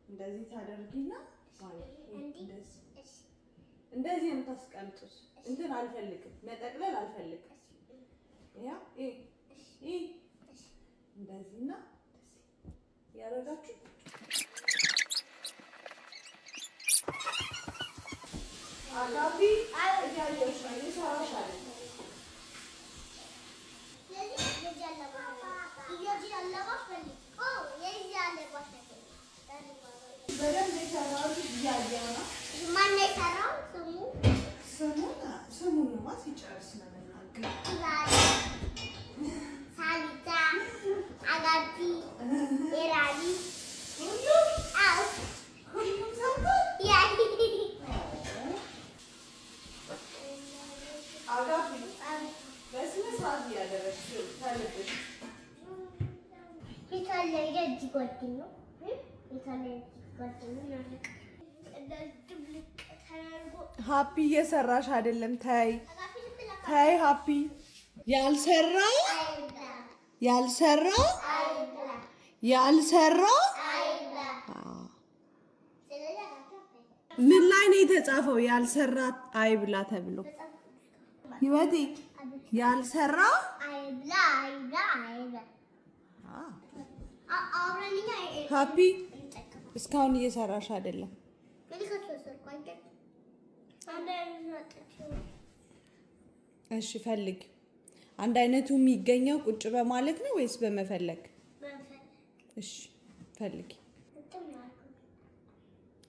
እንደዚህ ታደርጊና እንደዚህ ነው የምታስቀምጡት። እንትን አልፈልግም፣ መጠቅለል አልፈልግም። ያ ይሄ እንደዚህና እንደዚህ ያደረጋችሁ አጋቢ እያየሁሽ ነው፣ እየሰራሽ አይደለም። በደንብ የሰራሁት እያየሁ ነው። ማነው የሰራው? ስሙ ስሙንማ ሲጨርስ ነው የምናገር። ሳሊታ አጋቢ ኤራሊ ሁሉም ሰርቷል። አጋቢ በስነ ስርዓት እያደረግሽ ከልብሽ። ሀፒ እየሰራሽ አይደለም። ተይ ተይ ሀፒ ያልሰራ ያልሰራ ያልሰራ ምን ላይ ነው የተጻፈው? ያልሰራ አይብላ ተብሎ ህይወቴ ያልሰራ ሀፒ እስካሁን እየሰራሽ አይደለም። እሺ ፈልግ። አንድ አይነቱ የሚገኘው ቁጭ በማለት ነው ወይስ በመፈለግ? እሺ ፈልግ።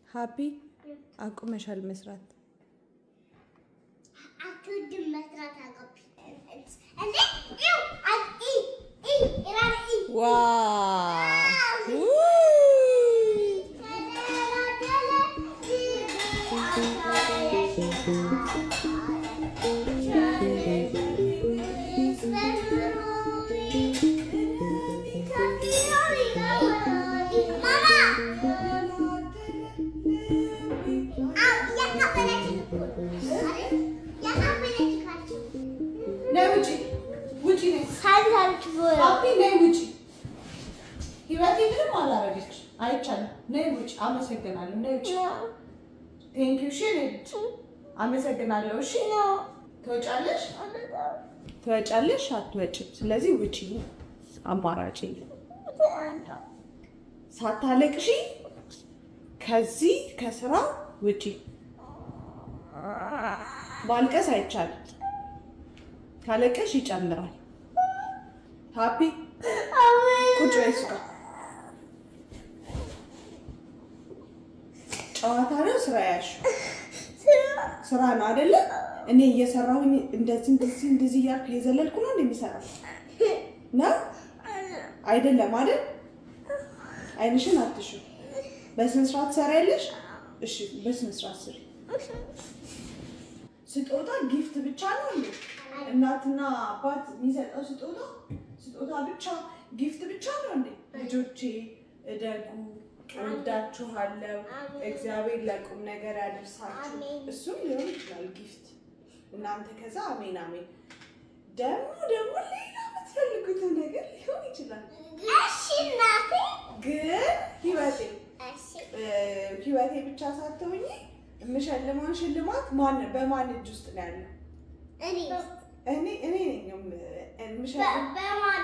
ሀፒ አቁመሻል መስራት። Wow! ህይወቴ ምንም አላረገች። አይቻልም። ነይ ውጭ። አመሰግናለሁ። ነይ ውጭ። Thank you። እሺ ልጅ አመሰግናለሁ። እሺ ትወጫለሽ፣ ትወጫለሽ፣ አትወጭም። ስለዚህ ውጪ። አማራጭ የለም። ሳታለቅሺ ከዚህ ከስራ ውጪ። ማልቀስ አይቻልም። ካለቀሽ ይጨምራል። ሀፒ ቁጭ በይ እሱ ጋር ጨዋታ ነው ስራ ያልሽው ስራ ነው አይደለ? እኔ እየሰራሁኝ እንደዚህ እንደዚህ እንደዚህ እያልኩ እየዘለልኩ ነው እንደሚሰራው ነው አይደለም አይደል? አይንሽን አትሹ። በስነ ስርዓት ትሰሪያለሽ። እሺ፣ በስነ ስርዓት ስሪ። ስጦታ gift ብቻ ነው እንዴ? እናትና አባት የሚሰጠው ስጦታ ስጦታ ብቻ gift ብቻ ነው እንዴ? ልጆቼ እደጉ፣ እወዳችኋለሁ፣ እግዚአብሔር ለቁም ነገር ያደርሳችሁ። እሱም ሊሆን ይችላል gift። እናንተ ከዛ አሜን አሜን። ደግሞ ደግሞ ሌላ የምትፈልጉትን ነገር ሊሆን ይችላል። እሺ እናቴ። ግን ህይወቴ ህይወቴ ብቻ ሳትሆኚ የምሸልመውን ሽልማት ማን በማን እጅ ውስጥ ነው ያለው? እኔ እኔ እኔ ነኝ የምሸልመው። በማን